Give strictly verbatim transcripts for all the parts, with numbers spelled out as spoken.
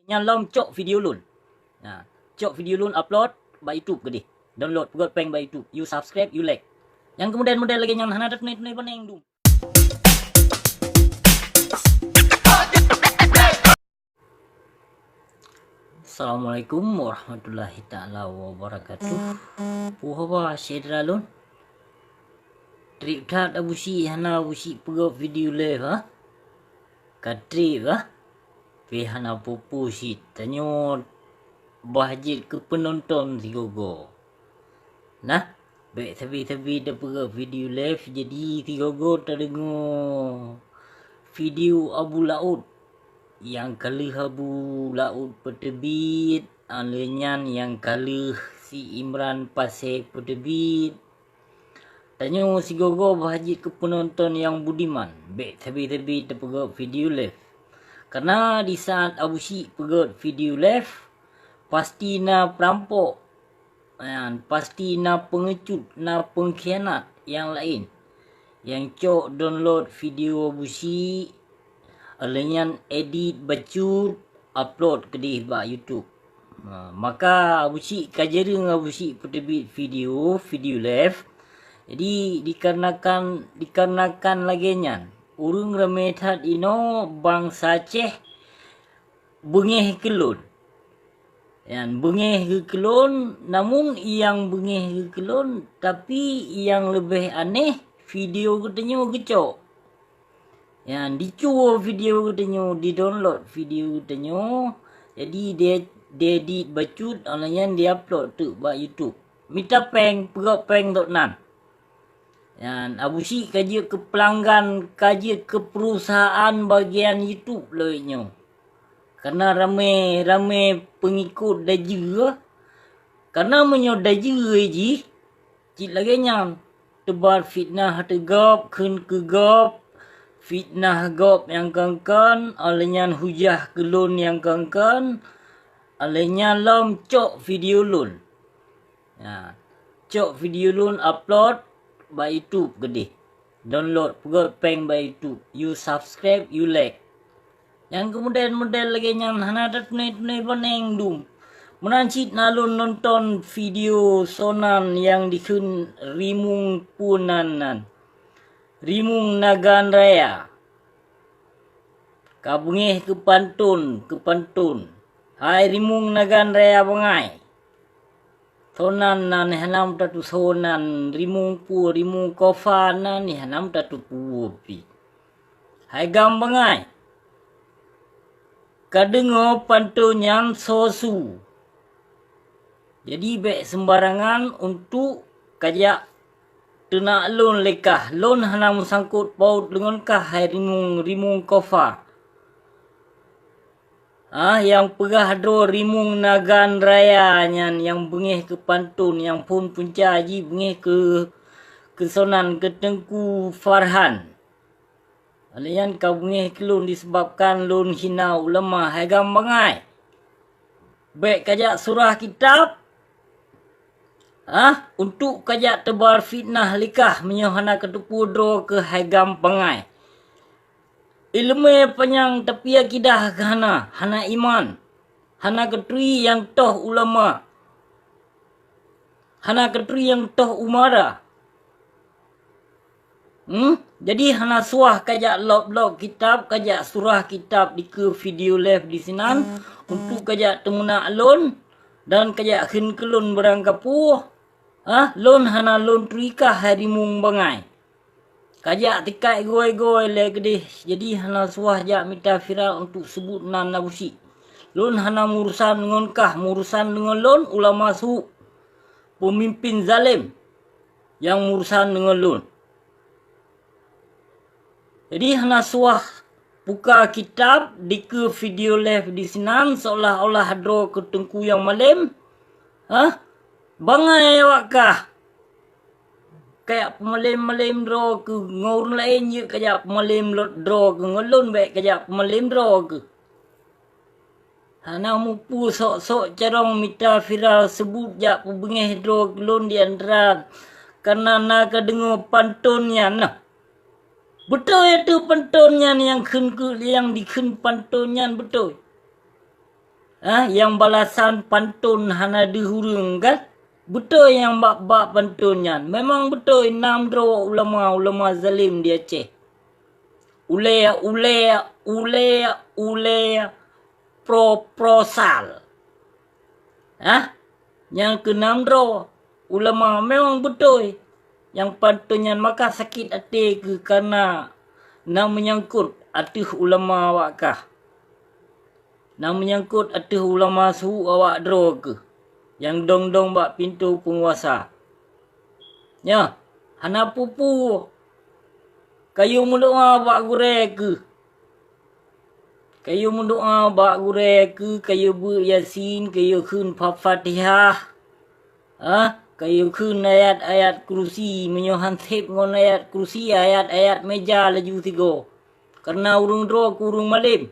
Nyan lom cok video lôn. Nah, cok video lôn upload bak YouTube keudeh. Download, peugöt péng bak YouTube. You subscribe, you like. Nyang keumodel-model lagèe nyan hana tatuné-tuné baneng dum. Assalamualaikum warahmatullahi taala wabarakatuh. Peue haba syedara lôn? Trép that Abusyik hana Abusyik peugöt video live, ha? Ka trép, ha? Pih hana peue-peue cit, tanyoe bah jeuet keu peunonton sigoe-goe. Nah, bèk sabe-sabe tapeugöt video live, jadi sigoe-goe tadeungoe video Abu Laôt. Nyang ka lheueh Abu Laôt peuteubiet, 'oh lheueh nyan nyang ka lheueh si Imran Pasè peuteubiet. Tanyoe sigoe-goe bah jeuet keu peunonton nyang budiman, bèk sabe-sabe tapeugöt video live. Karena di saat Abusyik peugöt video live, pasti na peurampok, nyan, pasti na peungeucut, na peungkhianat nyang laén. Nyang cok download video Abusyik, 'oh lheueh nyan edit bacut, upload keudeh bak YouTube. Ha, maka Abusyik ka jareueng Abusyik peuteubiet video, video live. Jadi, dikarenakan, dikarenakan lagèe nyan, ureueng ramè that inoe bansa Aceh beungèh keu lôn. Nyan, beungèh keu lôn, namun nyang beungèh keu lôn, tapi nyang leubeh aneh, video geutanyoe geucok. Nyan, dicuwoe video geutanyoe, di-download video geutanyoe, jadi di, diedit bacut, 'oh lheueh nyan di-upload teuk bak YouTube. Mita péng, peugöt péng tôk nan. Nyan, Abusyik ka jeuet keu peulanggan, ka jeuet keu perusahaan bagian YouTube lagèe nyoe. Karena ramè, ramè peungikot dajeue. Karena meunyoe dajeue jih, cit lagèe nyan, teubar fitnah ateueh gob, kheun keu gob, fitnah gob nyang kon-kon, 'oh lheueh nyan hujah keu lôn nyang kon-kon, 'oh lheueh nyan lom cok video lôn. Ha, cok video lôn upload bak YouTube keudeh. Download, peugöt péng bak YouTube. You subscribe, you like. Nyang keumodel-model lagèe nyan hana tatuné-tuné baneng dum. Meunan cit na lôn nonton video soe nan nyang dikheun Rimueng peue nan nan. Rimueng Nagan Raya. Ka beungèh keu panton, keu panton. Hai Rimueng Nagan Raya bangai. Soe nan, nan hana meutatusoe nan, Rimueng peue, Rimueng Kofa nan, hana meutatupeue pih. Hai gam bangai. Ka deungoe panton nyan soe su. Jadi bèk seumbarangan untuk kajak teunak lôn lé kah. Lôn hana meusangkot paut deungon kah, hai Rimueng, Rimueng Kofa. Ah, nyang peugah droe Rimueng Nagan Raya nyan nyang beungèh keu panton, nyang phôn punca jih beungèh keu, keu soe nan, keu Teungku Farhan. Lé nyan ka beungèh keu lôn disebabkan lôn hina ulama, hai gam bangai. Bèk kajak surah kitab, ah, untuk kajak teubar fitnah lé kah meunyoe hana kateupeue droe keuh, hai gam bangai. Ileumèe panyang tapi akidah hana, hana iman, hana katuri nyang toh ulama, hana katuri nyang toh umara. Hmm? Jadi hana suah kajak lop-lop kitab, kajak surah kitab dikeue video live di sinan untuk kajak teumeunak lôn dan kajak kheun keu lôn barang kapeue. Ah, lôn hana lôn turi kah, hai Rimueng bangai. Kajak tikai goi-goi lé keudeh, jadi hana suah jak mita viral untuk seubut nan Abusyik. Lôn hana meurusan deungon kah, meurusan deungon lôn ulama su, peumimpin zalem nyang meurusan deungon lôn. Jadi hana suah buka kitab dikeue video live di sinan seolah-olah droe keu teungku nyang malem. Hah? Bangai awak kah? Kajak peumalem-malem droe keuh ngon ureueng laén jeuet kajak peumalem lôt droe keuh, ngon lôn bèk kajak peumalem droe keuh. Hana mupeue sok-sok carông mita viral seubut jak peubeungèh droe keu lôn di antara kareuna na kadeungoe panton nyan nah. Beutôi ateueh panton nyan nyang kheun keu, nyang dikheun panton nyan beutôi. Ah, nyang balasan pantôn hana deuh ureuëng kan? Beutôi nyang bak-bak pantôn nyan. Memang beutôi nam droe ulama-ulama zalim di Aceh. Ulée, ulée, ulée, ulée, proposal. Hah? Nyang keunam droe ulama memang beutôi. Nyang pantôn nyan maka sakét até keuh kareuna na meunyangkot ateueh ulama awak kah. Na meunyangkot ateueh ulama su awak droe keuh nyang dong-dong bak pintoe peunguasa. Nyoe, hana peue-peue. Kayue meudoá bak gurée keuh. Kayue meudoá bak gurée keuh, kayue beuet Yasin, kayue kheun Fa-, Fatihah. Ah, kayue kheun ayat-ayat kursi, meunyoe han seb ngon ayat kursi, ayat-ayat meja laju sigoe. Kareuna ureuëng droe keu ureuëng malém.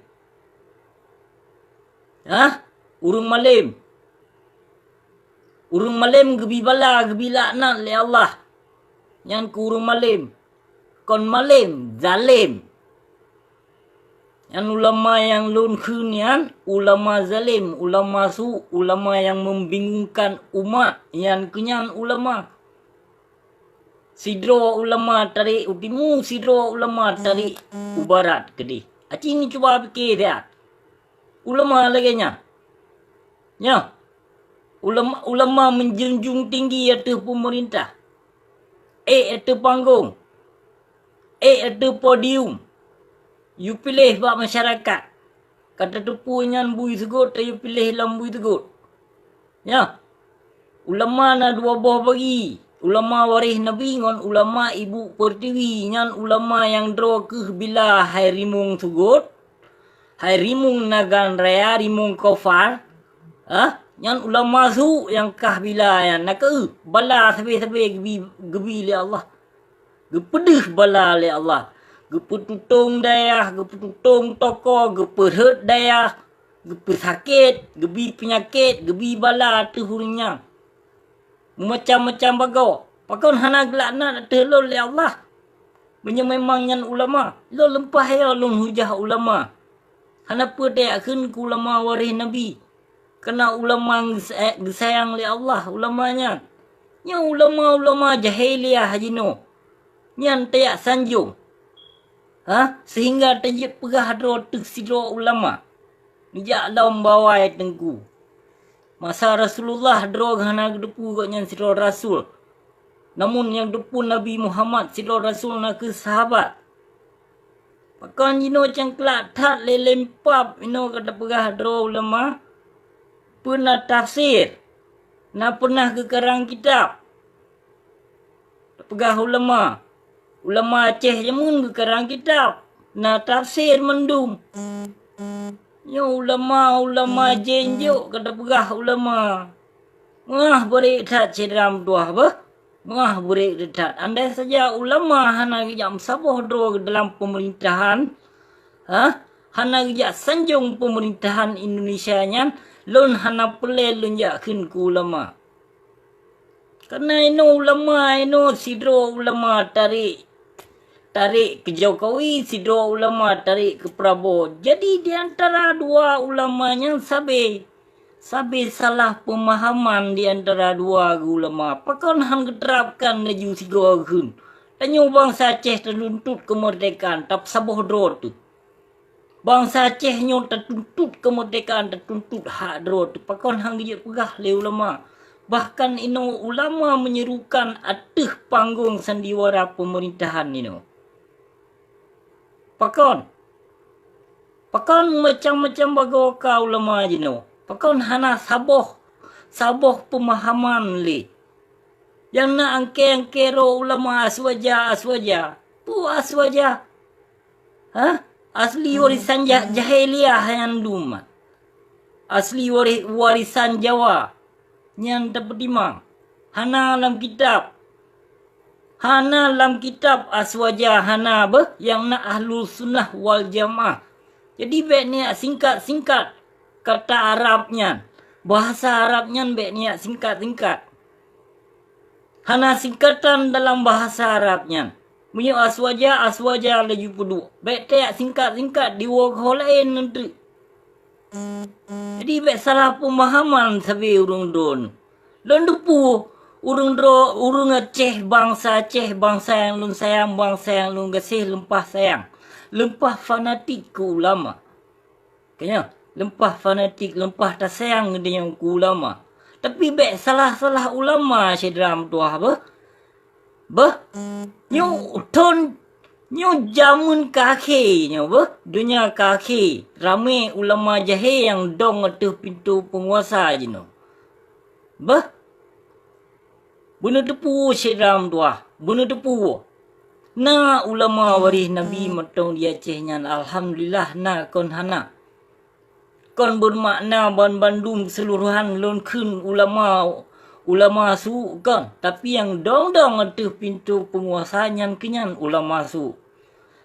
Hah? Ureuëng malém. Ureuëng malém geubi bala, geubi laknat lé Allah. Nyan keu ureuëng malém. Kon malém, zalém. Nyan ulama nyang lôn kheun nyan ulama zalém, ulama su, ulama nyang membingungkan umat, nyan keuh nyan ulama. Sidroe ulama tarek u timu, sidroe ulama tarek u barat keudeh. Aci neucuba pike that. Ulama lagée nyan. Nyoe, ulama, ulama meunjunjung tinggi ateueh peumeurintah. Ék ateueh panggong. Ék ateueh podium. Yue piléh bak masyarakat. Ka tateupeue nyan bui seugot, tayue piléh lam bui seugot. Nyoe, ulama na dua boh bagi, ulama waréh Nabi ngon ulama ibu peurtiwi. Nyan ulama nyang droe keuh bila hai rimueng seugot, hai rimueng nagan raya, rimueng kufar, ah, nyan ulama su nyang kah bila nyan, na keuh bala sabe-sabe geubi, geubi lé Allah. Geupeudeuh bala lé Allah. Geupeututong dayah, geupeututong toko, geupeurhot dayah, geupeusakét, geubi peunyakét, geubi bala ateueh ureuëng nyan. Meumacam-macam bagoe. Pakon hana geulaknat ateueh lôn lé Allah? Meunyoe memang nyan ulama, lôn leumpah yo lôn hujah ulama. Hana peue teuyak kheun keu ulama waréh Nabi. Kareuna ulama geusay-, geusayang lé Allah ulama nyan. Nyoe ulama-ulama jahiliyah jinoe. Nyan teuyak sanjong. Ha? Seuhingga tajeuet peugah droe teuh sidroe ulama. Neujak lom bawai teungku. Masa Rasulullah droe hana geuteupeue gobnyan sidroe rasul. Namun nyang geuteupeue Nabi Muhammad sidroe rasul na kheueh sahabat. Pakon jinoe cangklak that lé lempab inoe ka tapeugah droe ulama? Peue na tafsir, na peunah geukarang kitab. Tapeugah ulama, ulama Aceh jameun geukarang kitab, na tafsir mandum. Nyoe ulama-ulama jén jok ka tapeugah ulama. Meungah beurek that syedara meutuwah beuh. Meungah beurek that. Andai saja ulama hana geujak meusaboh droe dalam peumeurintahan, ha? Hana geujak sanjong peumeurintahan Indonesia nyan, lôn hana peureulée lôn jak kheun keu ulama. Kareuna inoe ulama, inoe sidroe ulama tarek, tarek keu Jokowi, sidroe ulama tarek keu Prabowo. Jadi di antara dua ulama nyan sabe, sabe salah peumahaman di antara dua geu ulama. Pakon han geuterapkan laju sigoe kheun? Tanyoe bansa Aceh tatuntut keumeurdekaan, tapeusaboh droe teuh. Bansa Aceh nyoe tatuntut keumeurdekaan, tatuntut hak droe teuh. Pakon han geujeuet peugah lé ulama? Bahkan inoe ulama meunyerukan ateueh panggong sandiwara peumeurintahan inoe. Pakon? Pakon macam-macam bagoe ka ulama jinoe? Pakon hana saboh, saboh peumahaman lé? Nyang na angkée-angkée droe ulama aswaja, aswaja. Peue aswaja? Hah? Asli warisan ja-, jahiliyah nyan dum. Asli wari-, warisan Jawa. Nyan tapeutimang. Hana lam kitab. Hana lam kitab aswaja hana beuh nyang na Ahlus Sunnah wal Jamaah. Jadi bék neujak singkat-singkat kata Arab nyan. Bahasa Arab nyan bék neujak singkat-singkat. Hana singkatan dalam bahasa Arab nyan. Meunyoe aswaja, aswaja laju peuduek. Bék tajak singkat-singkat diwoe keuh laén nyan teuk. Jadi bék salah peumahaman sabe ureuëng droen. Lôn teupeue ureuëng droe, ureuëng Aceh, bansa Aceh, bansa nyang lôn sayang, bansa nyang lôn gaséh, leumpah sayang, leumpah fanatik keu ulama. Kanya, leumpah fanatik, leumpah tasayang geutanyoe keu ulama. Tapi bék salah-salah ulama syedara meutuwah beuh. Beuh, nyoe thon, nyoe jameun ka akhé nyoe beuh, donya ka akhé. Ramé ulama jahé nyang dong ateueh pintoe peunguasa jinoe. Beuh, beuneuteupeu syedara meutuwah, beuneuteupeu. Na ulama waréh Nabi mantong di Aceh nyan, alhamdulillah, na kon hana. Kon beumakna banmandum keuseuluruhan lôn kheun ulama, ulama su kon, tapi nyang dong-dong ateueh pintoe peunguasa nyan keunyan ulama su.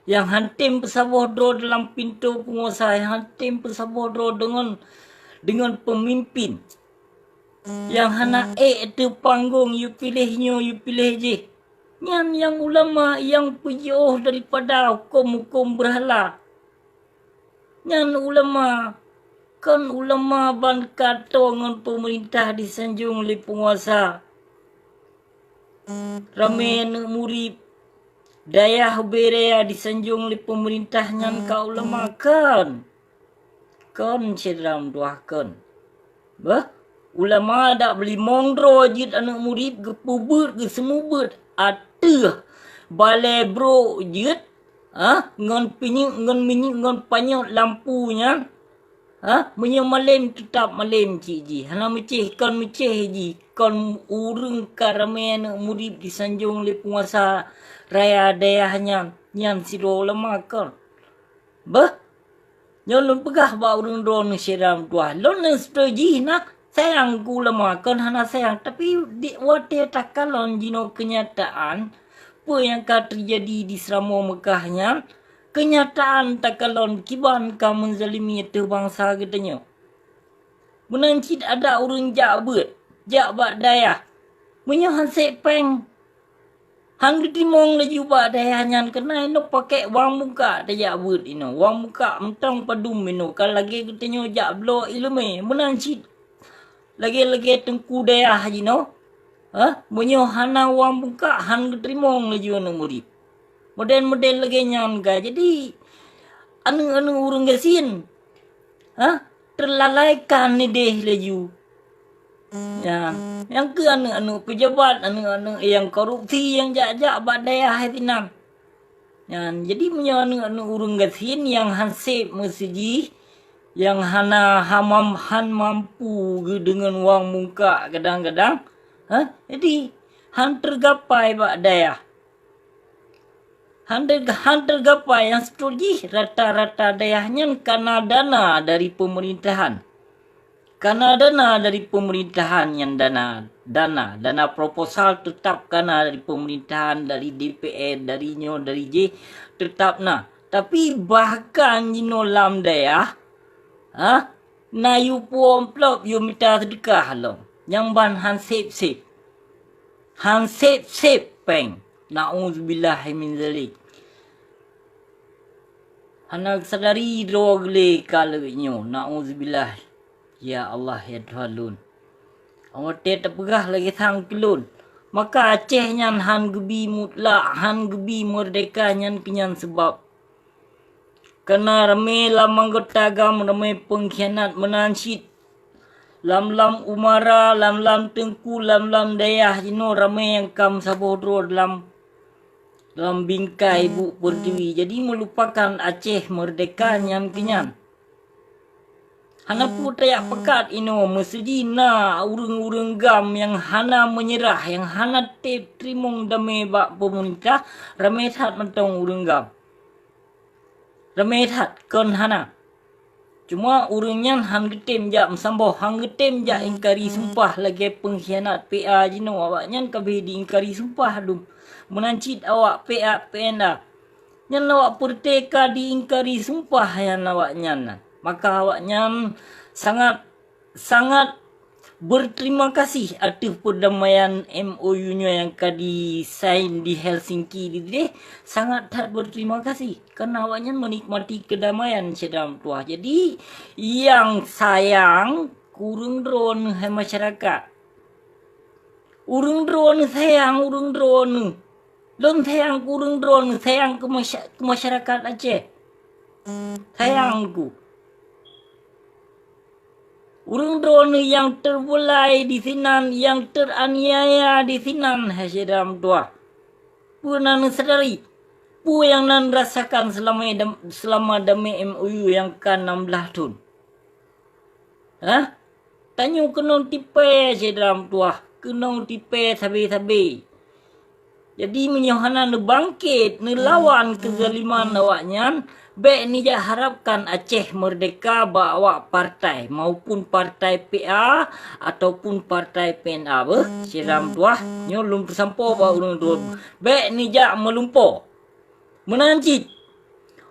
Nyang han tem peusaboh droe dalam pintoe peunguasa, nyang han tem peusaboh droe deungon, deungon peumimpin. Nyang hana ék ateueh panggong, yue piléh nyoe, yue piléh jih. Nyan nyang ulama nyang peujiôh daripada huköm-huköm beurhala. Nyan ulama, kon ulama ban ka toe ngon peumeurintah disanjong lé peunguasa. Ramé aneuëk murit, dayah ubé raya disanjong lé peumeurintah nyan ka ulama, kon? Kon syedara meutuwah, kon. Beuh, ulama dak beulimong droe jeuet aneuëk murit geupeubeuet, geuseumeubeuet ateueh balée brok jeuet, ah, ngon pinyuet, ngon minyeuk, ngon panyöt lampu nyan. Ha? Meunyoe malém, teutap malém cit jih. Hana meucéh, kon meucéh jih. Kon ureuëng ka ramé aneuëk murit disanjong lé peunguasa raya dayah nyan, nyan sidroe ulama kon. Beuh, nyoe lôn peugah bak ureuëng droeneuh syedara meutuwah. Lôn nyang seutôt jih na sayang keu ulama, kon hana sayang. Tapi di watée takalon jinoe keunyataan, peue nyang ka teujadi di Seuramoe Meukah nyan, keunyataan takalon kiban ka meuzalimi ateueh bansa geutanyoe. Meunan cit adak ureuëng jak beuet, jak bak dayah. Meunyoe han sék péng, han geuteurimong laju bak dayah nyan, keureuna inoe pakèk wang bungkak tajak beuet inoe. Wang bungkak mantong padum inoe, ka lagée geutanyoe jak bloe iéleumé. Meunan cit lagée-lagée teungku dayah jinoe, ha? Meunyoe hana wang bungkak, han geuteurimong laju aneuëk murit. Model-model lagée nyan ka. Jadi, aneuëk-aneuëk ureuëng gasien, ha? Teulalaikan idéh laju. Nyan, nyang keu aneuëk-aneuëk peujabat, aneuëk-aneuëk nyang korupsi, nyang jak-jak bak dayah sinan. Nyan, jadi meunyoe aneuëk-aneuëk ureuëng gasien nyang han séb meuseujih, nyang hana hamam, han mampu geudeungon wang bungkak kadang-kadang, ha? Jadi, han teugapai bak dayah. Han teu-, han teugapai nyang seutôt jih rata-rata dayah nyan kana dana dari peumeurintahan. Kana dana dari peumeurintahan nyan dana, dana, dana proposal teutap kana dari peumeurintahan, dari D P R, dari nyoe, dari jih, teutap na. Tapi bahkan jinoe lam dayah, ha, na yue puwoe amplop yue mita seudeukah lom. Nyang ban han séb-séb. Han séb-séb péng. Na'udzubillahi min zalik. Hana geusadari droe geulée ka lagée nyoe. Na'udzubillah. Ya Allah, ya Tuhan lôn. Watée tapeugah lagée sang keu lôn, maka Aceh nyan han geubi mutlak, han geubi meurdeka nyan keunyan sabab kana ramé lam anggota GAM ramé peungkhianat meunan cit. Lam-lam umara, lam-lam teungku, lam-lam dayah jinoe ramé nyang ka meusaboh droe lam, lam bingkai buet peurtiwi. Jadi meulupakan Aceh meurdeka nyan keunyan. Hana peue tajak peukat inoe, meuseujih na ureuëng-ureuëng GAM nyang hana meunyeurah, nyang hana teb teurimong damé bak peumeurintah, ramé that mantong ureuëng GAM. Ramé that kon hana. Cuma ureuëng nyan han geutem jak meusamboh, han geutem jak ingkari sumpah lagée peungkhianat P A jinoe, awaknyan ka beh diingkari sumpah dum. Meunan cit awak P A P N A. Nyan awak peureute ka diingkari sumpah nyan awaknyan nan. Maka awaknyan sangat, sangat, berterima kasih ateueh perdamaian M O U nyoe nyang ka disain di Helsinki di deh, sangat that berterima kasih karena awaknyan menikmati kedamaian syedara meutuah. Jadi, nyang sayang keu ureuëng droeneuh hai masyarakat. Ureuëng droeneuh sayang ureuëng droeneuh. Lôn sayang keu ureuëng droeneuh, sayang keu masya-, keu masyarakat Aceh. Sayang keu ureuëng droeneuh nyang terbulai di sinan, nyang teraniaya di sinan, hai syedara meutuah. Peue na neusadari? Peue nyang na neurasakan seulama dam-, seulama damé M O U nyang ka nam blaih thon? Hah? Tanyoe keunong tipée syedara meutuah, keunong tipée sabe-sabe. Jadi, meunyoe hana neubangkét, neulawan keuzaliman awaknyan, bék neujak harapkan Aceh meurdeka bak awak partai, maupun partai P A ataupun partai P N A beuh, syedara meutuah. Nyoe lôn peusampoe bak ureuëng droeneuh, bék neujak meulumpoe. Meunan cit,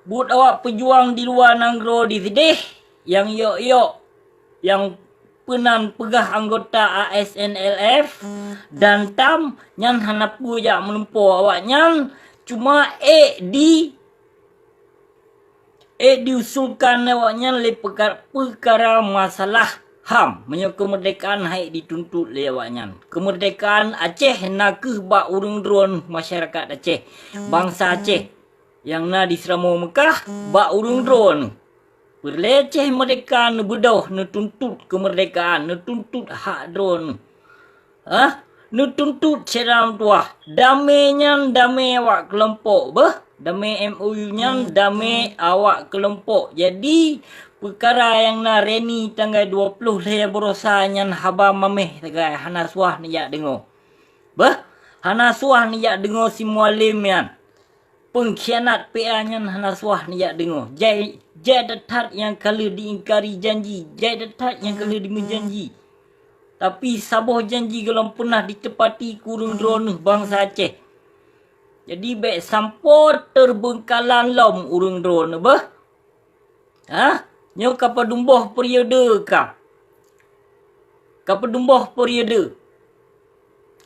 buet awak peujuang di luwa nanggroe di sideh, nyang yok-yok, nyang peunan peugah anggota A S N L F dan tam, nyan hana peue jak meulumpoe awaknyan, cuma ék di, ék diusulkan awaknyan lé peuka-, peukara masalah HAM. Meunyoe keumeurdekaan hai dituntut lé awaknyan. Keumeurdekaan Aceh nakeuh bak ureuëng droeneuh masyarakat Aceh, bansa Aceh nyang na di Seuramoe Meukah, bak ureuëng droeneuh. Peureulée Aceh meurdeka neubeudôh, neutuntut keumeurdekaan, neutuntut hak droeneuh. Hah? Neutuntut syedara meutuah. Damé nyan damé awak keulompok beuh. Damé M O U nyan damé awak keulompok. Jadi, peukara nyang na reuni tanggai dua ploh lhée baroesa nyan haba maméh sagai, hana suah neujak deungoe. Beuh, hana suah neujak deungoe si Mualem nyan. Peungkhianat P A nyan hana suah neujak deungoe. Jai, jai that-that nyang ka lheueh diingkari janji, jai that-that nyang ka lheueh dimeujanji. Tapi saboh janji gohlom peunah diteupati keu ureuëng droeneuh bansa Aceh. Jadi bék sampoe teubeungkalan lom ureuëng droeneuh beuh. Hah? Nyoe ka padum boh periode ka? Ka padum boh periode?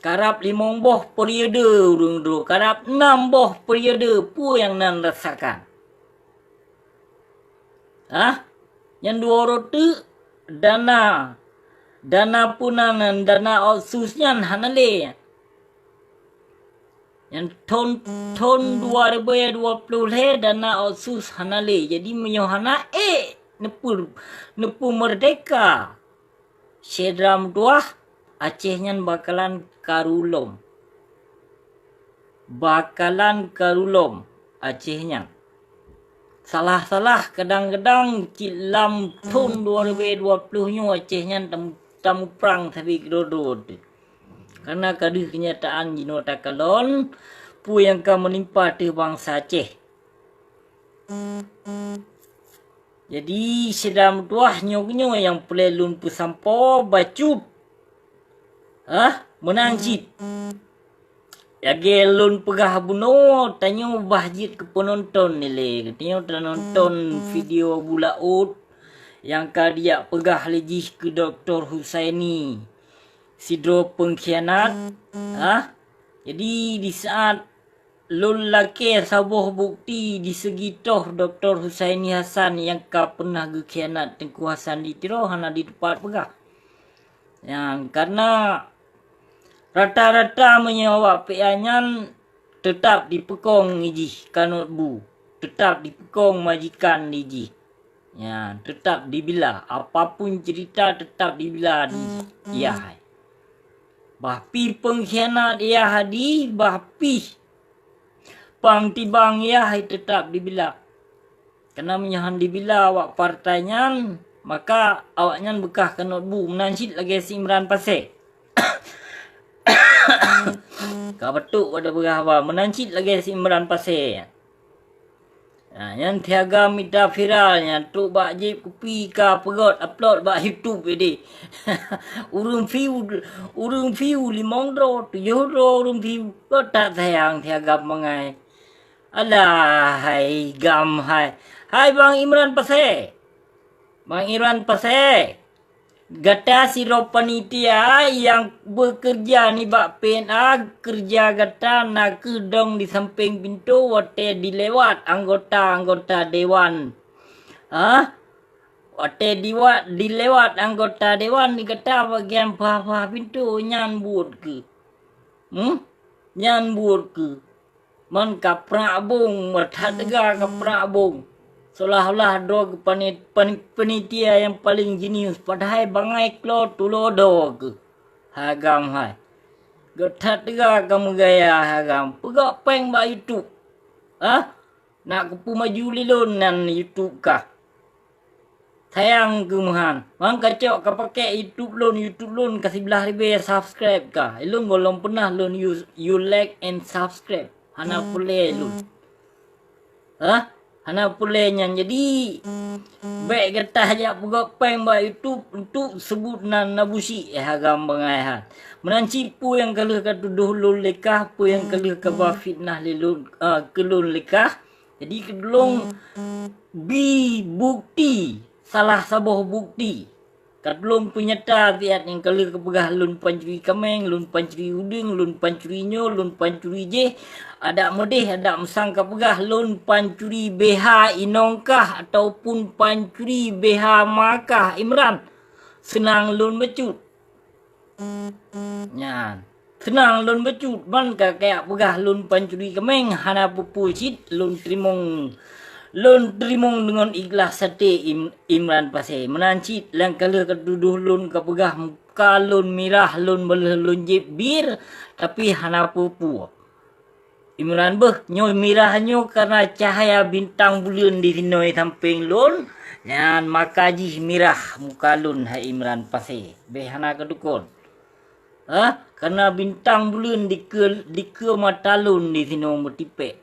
Karab limong boh periode ureuëng droe, karab nam boh periode, peue nyang na neurasakan? Hah? Nyang dua uroe teuk dana, dana peue nan, dana otsus nyan hana lé. Nyang thon, thon dua ribu dua puluh lhée dana otsus hana lé. Jadi meunyoe hana ék neupeu-, neupeumeurdeka syedara meutuah, Aceh nyan bakalan karu lom. Bakalan karu lom Aceh nyan. Salah-salah kadang-kadang cit lam thon dua ribu dua puluh nyoe Aceh nyan tam-, tamuprang sabe keudroe-droe teuh. Karena ka deuh keunyataan jinoe takalon peue nyang ka meunimpa teuh bansa Aceh. Jadi, syedara meutuah, nyoe-nyoe nyang peureulée lôn peusampoe bacut. Hah? Meunan cit. Lagée lôn peugah bunoe, tanyoe bah jeuet keu peunonton ilée. Tanyoe tanonton video Abu Laôt nyang ka dijak peugah lé jih keu Doktor Husaini sidroe peungkhianat. Hah? Jadi, di saát lôn lakée saboh bukti di seugi toh Doktor Husaini Hasan nyang ka peunah geukhianat Teungku Hasan di Tiro hana di teumpat peugah. Nyang karena rata-rata meunyoe awak P A nyan teutap dipeukong jih kanot bu, teutap dipeukong majikan di jih. Nyan, teutap dibila. Apapun cerita, teutap dibila di yah hai. Bah pih peungkhianat yah di, bah pih pang tibang yah hai teutap dibila. Karena meunyoe han dibila awak partai nyan, maka awaknyan beukah kanot bu meunan cit lagée si Imran Pasé. Ka beutôi pada peugah haba meunan cit lagée si Imran Pasé. Ha, nyan siaga mita viral nyan trok bak jieb kupi ka peugét upload bak YouTube jadi. Ureuëng view, ureuëng view limong droe, tujoh droe ureuëng view. Kok that sayang siaga mangai. Alah, hai gam hai. Hai Bang Imran Pasé. Bang Imran Pasé. Gata sidroe panitia nyang beukeureuja nibak P N A, keureuja gata na kheueh dong di sampéng pintoe watée dilewat anggota-anggota dewan. Hah? Watée diwa-, dilewat anggota dewan, gata bagian paha-paha pintoe, nyan buet kheueh. Hmm? Nyan buet kheueh. Man kaprak bong, meutat teuga kaprak bong. Seolah-olah droe pani-, pani-, panitia nyang paleng jenius, padahai bangai klo tulo do kheueh. Hai agam hai. Göt that teuga kameugaya hai agam. Peugah péng bak YouTube. Hah? Nak keupeumaju lé lôn nan YouTube kah? Sayang keuh meuhan. Man kacok kapakée YouTube lôn, YouTube lôn ka siblaih ribée subscribe kah. Ilôn gohlom peunah lôn you, you like and subscribe. Hana peureulée lôn. Hah? Hana peureulée nyan. Jadi, bék gata jak peugöt péng bak YouTube untuk seubut nan Abusyik, eh, agam bangai han. Meunan cit peue nyang ka lheueh ka tudoh lôn lé kah, peue nyang ka lheueh ka ba fitnah lé lôn, ah, keu lôn lé kah. Jadi, keudulông bi bukeuti, salah saboh bukeuti. Ka tulông peunyata siat nyang ka lheueh kapeugah lôn pancuri kaméng, lôn pancuri udeueng, lôn pancuri nyoe, lôn pancuri jéh, adak meudéh, adak meusang kapeugah lôn pancuri B H inong kah ataupun pancuri B H ma kah Imran. Seunang lôn bacut. Nyan. Seunang lôn bacut, ban ka kajak peugah lôn pancuri kaméng, hana peue-peue cit lôn teurimong, lôn teurimong deungon ikhlas até Im-, Imran Pasé. Meunan cit nyang ka lheueh ka tudoh lôn kapeugah muka lôn mirah, lôn baleh lôn jieb bir, tapi hana peue-peue. Imran beuh, nyoe mirah nyoe kareuna cahya bintang buleuen di sinoe sampéng lôn, nyan maka jih mirah muka lôn hai Imran Pasé. Béh hana katukon. Hah? Kareuna bintang buleuen dikeue, dikeue mata lôn di sinoe meutipék.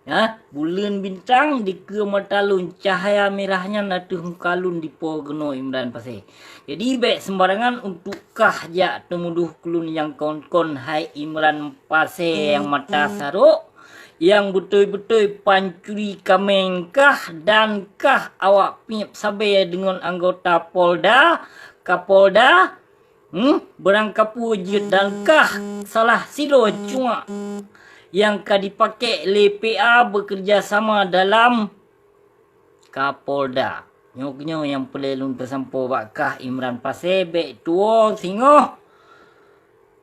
Hah? Buleuen bintang dikeue mata lôn, cahya mirah nyan ateueh muka lôn dipo keunoe Imran Pasé. Jadi, bék seumbarangan untuk kah jak teumudoh keu lôn nyang kon-kon hai Imran Pasé nyang mata sarok, nyang beutôi-beutôi pancuri kaméng kah dan kah awak piep sabé deungon anggota Polda, Kapolda, Hmm, beurangkapeue jeuet dan kah salah sidroe cuak nyang ka dipakék lé P A beukeureuja sama dalam Kapolda. Nyoe, nyoe nyang peureulée lôn peusampoe bak kah Imran Pasé, bék tuwoe singoh.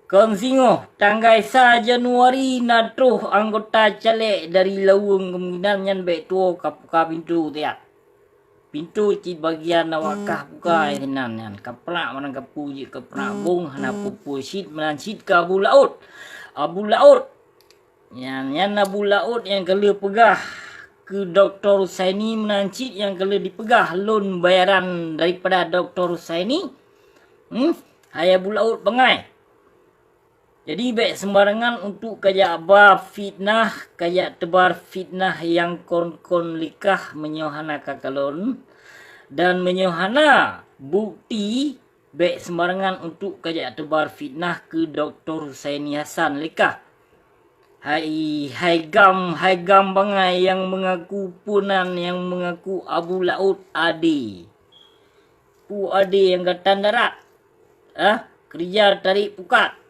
Kon singoh, tanggai sa Januari na troh anggota calék dari Laweueng, kemungkinan nyan bék tuwoe ka buka pintoe tiat. Pintoe cit bagian awak kah buka sinan nyan. Kaprak meunan kapeue jeuet kaprak bong, hana peue-peue cit meunan cit keu Abu Laôt. Abu Laôt. Nyan, nyan Abu Laôt nyang ka lheueh peugah keu Dokto Husaini meunan cit nyang ka lheueh dipeugah lôn bayaran daripada Dokto Husaini. Hmm? Hai Abu Laôt bangai. Jadi, bék seumbarangan untuk kajak ba fitnah, kajak teubar fitnah nyang kon-kon lé kah meunyoe hana kakalon, dan meunyoe hana bukeuti, bék seumbarangan untuk kajak teubar fitnah keu Dokto Husaini Hasan lé kah. Hai, hai gam, hai gam bangai nyang meungaku peue nan, nyang meungaku Abu Laôt Ade. Peue Ade nyang gata darat? Ah, keureuja tarék pukat.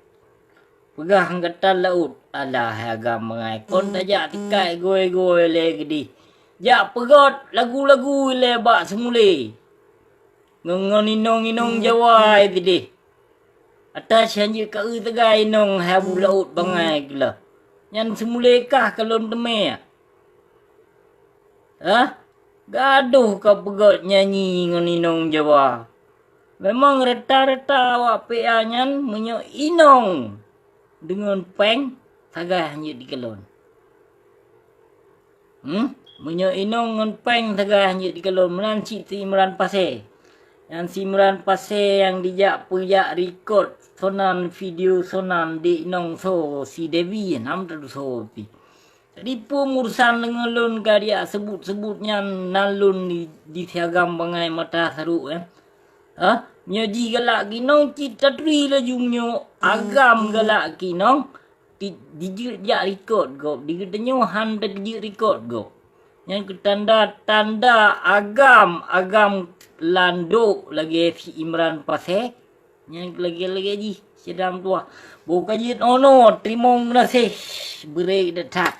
Peugah anggota laôt, alah hai agam bangai, kon tajak tikai goe-goe lé geudeh. Jak peugöt lagu-lagu lé bak Seumulé. Ngon, ngon inong-inong Jawa sideh. Ata si hanjeuet ka eu teuga inong hai Abu Laôt bangai geulah. Nyan Seumulé kah kalon teumé. Hah? Gadôh ka peugöt nyanyi ngon inong Jawa. Memang rata-rata awak P A nyan meunyoe inong deungon péng sagai hanjeuet dikalon. Hmm? Meunyoe inong ngon péng sagai hanjeuet dikalon, meunan cit si Imran Pasé. Nyan si Imran Pasé nyang dijak peujak record sonan video sonan di inong soe si Dewi, nam tadu soe pi. Jadi peue urusan deungon lôn ka dijak seubut-seubut nyan nan lôn di, di si agam bangai mata sarok, eh. Hah? Nyoe jigalak keu inong cit taturi laju meunyoe agam galak keu inong, di, dijeuet jak record gob, di geutanyoe han teukeujeuet record gob. Nyan keu tanda-tanda agam, agam landok lagèe si Imran Pasè. Nyang lagèe-lagèe jih, syedara meutuah. Boh ka jeuet ono, teurimong geunaséh. Beurek that-that.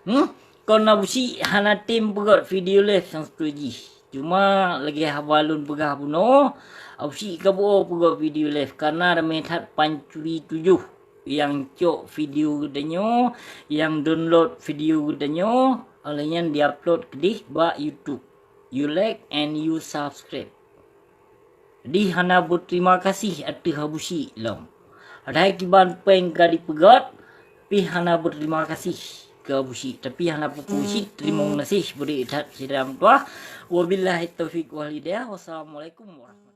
Hmm? Kon Abusyik hana tem peugöt video live sang seutôt jih. Cuma lagèe haba lôn peugah bunoe, Abusyik ka buoe peugöt video live, kareuna ramè that pancuri tujoh nyang cok video geutanyoe, nyang download video geutanyoe, óh lheueh nyan di-upload keudeh bak YouTube. You like and you subscribe. Di hana beuterima kasih ateueh Abusyik lom. Padahai kiban péng ka jipeugöt, pih hana beuterima kasih keu Abusyik, tapi hana peue-peue cit, teurimong geunaséh, beurek that syedara meutuah. Wabillahi taufiq wal hidayah. Wassalamualaikum warahmatullahi